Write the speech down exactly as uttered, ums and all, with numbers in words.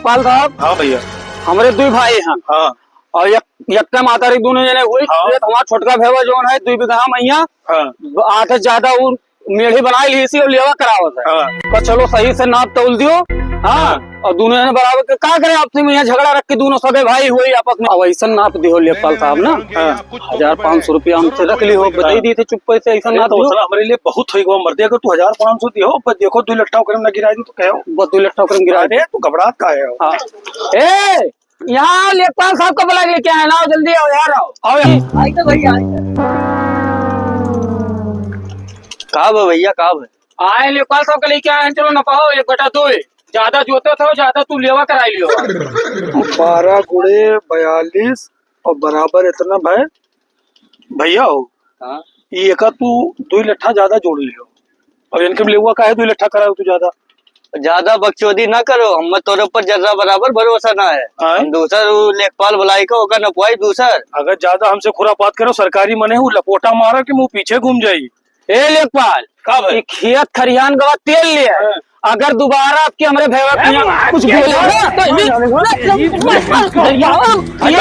पाल साहब, हाँ भैया। हमरे दुइ भाई हैं। हाँ। और एक, यक्का मातारी दुनों जने हुई। हाँ। ये हमार छोटका भैया जौन है, दुइ बीघा मइया। हाँ। आठ ज्यादा उ मेढ़ी बनाइ लिहिस ही और लेवा करावत है। हाँ। पर चलो सही से नाप तौल दियो। हाँ। हाँ। और दुनों जने बराबर के का करे, आपसी में यहाँ झगड़ा रख के दुनों सगे भाई हुई आपस में। अब ऐसन नाप दियो लेखपाल साहब ना। हाँ। हजार पाँच सौ रुपया हमसे रख लिहो, बताई दी थे चुप्पे से, ऐसा अरे ना तो दियो। उतना हमरे लिए बहुत होई गवा मर्दे, अगर तू हजार पाँच सौ दियो, बस देखो दुइ लट्ठा ओकरे में ना गिराई दी तो कहो। बस दुइ लट्ठा ओकरे में गिराई दी। अरे तू घबरात काहे हो? हाँ। ए, यहाँ लेखपाल साहब को बुला के लेके आए, लाओ जल्दी आओ यार, आओ। आओ यहाँ। आई तो भैया, आई तो। का बा भैया, का बा? आए लेखपाल साहब के लेके आए, चलो नपाओ एक बटा दो, ज्यादा जोते थे, ज्यादा तू लेवा कराई लियो। बारह गुणे बयालीस और बराबर इतना भय। भैया हो, हाँ? ये एका तू दुइ लट्ठा ज्यादा जोड़ लियो। और इनके में लेवा काहे दुइ लट्ठा कराओ तू ज्यादा? ज्यादा बकचोदी ना करो, हम तोरे ऊपर जर्रा बराबर भरोसा ना है। आए? हम दूसर उ लेखपाल बुलाई का, ओकर नपवाई दूसर। अगर ज्यादा हमसे खुरापात करो, सरकारी मने उ लपोटा मारा कि मुंह पीछे घूम जाई। ए लेखपाल, का भाई? ई खेत खरिहान गवा तेल ले आए। हाँ। अगर दोबारा आपके हमरे भैया के यहाँ कुछ बोले ना, तो ये